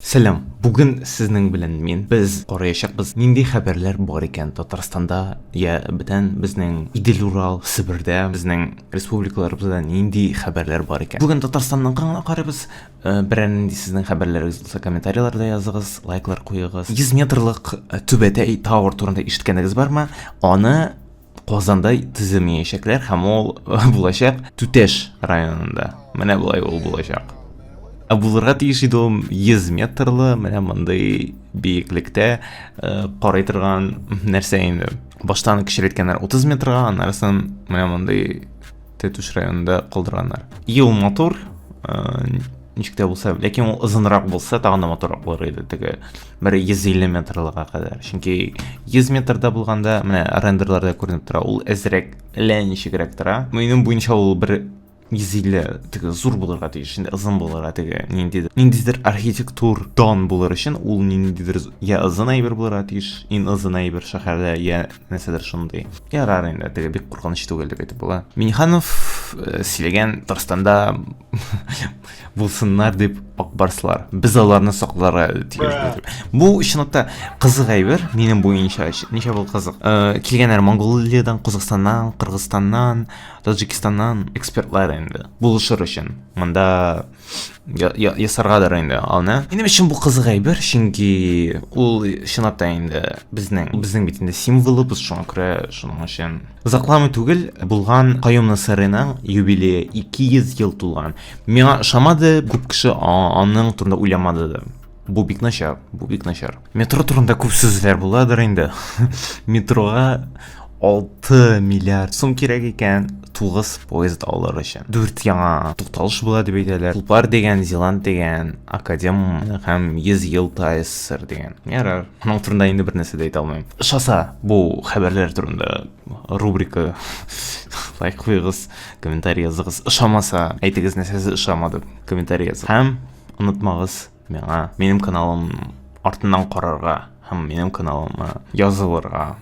Сәлам! Бүген сезнең белән мин. Без караячакбыз, нинди хәбәрләр бар икән Татарстанда, я бүтән безнең Идел-Урал, Себердә, безнең республикаларыбызда нинди хәбәрләр бар икән. Бүген Татарстаннан гына карыйбыз. Э, берәр нинди сезнең хәбәрләрегез булса, комментарийларда языгыз, лайклар куегыз. 100 метрлык э, түбәтәй тауэр турында ишеткәнегез бармы? Аны Казанда төземәячәкләр һәм ул булачак Түтәш районында. Менә болай ул булачак. Ә булырга тиеш иде ул 100 метрлы, менә мондый биеклектә э, карый торган нәрсә инде. Баштан кечерәйткәннәр 30 метрга, аннарысын менә мондый Тәтүш районында калдырганнар. И ул матур, э, ничек тә булса, ләкин ул озынрак булса, тагын да матуррак булыр иде теге бер 150 метрлыга кадәр. Чөнки 100 метрда булганда, менә рендерларда күренеп тора, ул әзрәк әллә ничегрәк тора. Минем буенча ул бер 150 теге зур булырга тиеш, инде озын булырга теге ниндидер ниндидер архитектур дан булыр өчен ул ниндидер я озын әйбер булырга тиеш, иң озын әйбер шәһәрдә, я нәрсәдер шундый. Ярар инде, теге бик куркыныч түгел дип әйтеп була. Миниханов э, сөйләгән Татарстанда булсыннар дип акбарслар. Без аларны сакларга тиеш. Бу чынлап та кызык әйбер, минем буенча. Ничә бу кызык? Э, килгәннәр Монголиядән, Казахстаннан, Кыргызстаннан, Таҗикстаннан экспертлар инде. Булышыр өчен. Монда ясаргадыр инде аны. Минем өчен бу кызык әйбер, чөнки ул чынлап та инде безнең безнең бит инде символыбыз, шуңа күрә шуның өчен. Озакламый түгел булган Каюм Насыйриның юбилее 200 ел тулган. Миңа ошамады, күп кеше аның турында уйламады да. Бу бик начар, бу бик начар. Метро турында күп сүзләр буладыр инде. Метрога 6 миллиард сум кирәк икән 9 поезд алыр өчен. 4 яңа тукталыш була дип әйтәләр. Тулпар дигән, Зеланд дигән, Академ һәм 100 ел ТАССР дигән. Ярар. Моның турында инде бер нәрсә дә әйтә алмыйм. Ошаса бу хәбәрләр турында рубрика лайк куегыз, комментарий языгыз. Ошамаса, әйтегез нәрсәсе ошамады, комментарий языгыз. Һәм онытмагыз миңа минем каналым артыннан карарга һәм минем каналыма язылырга.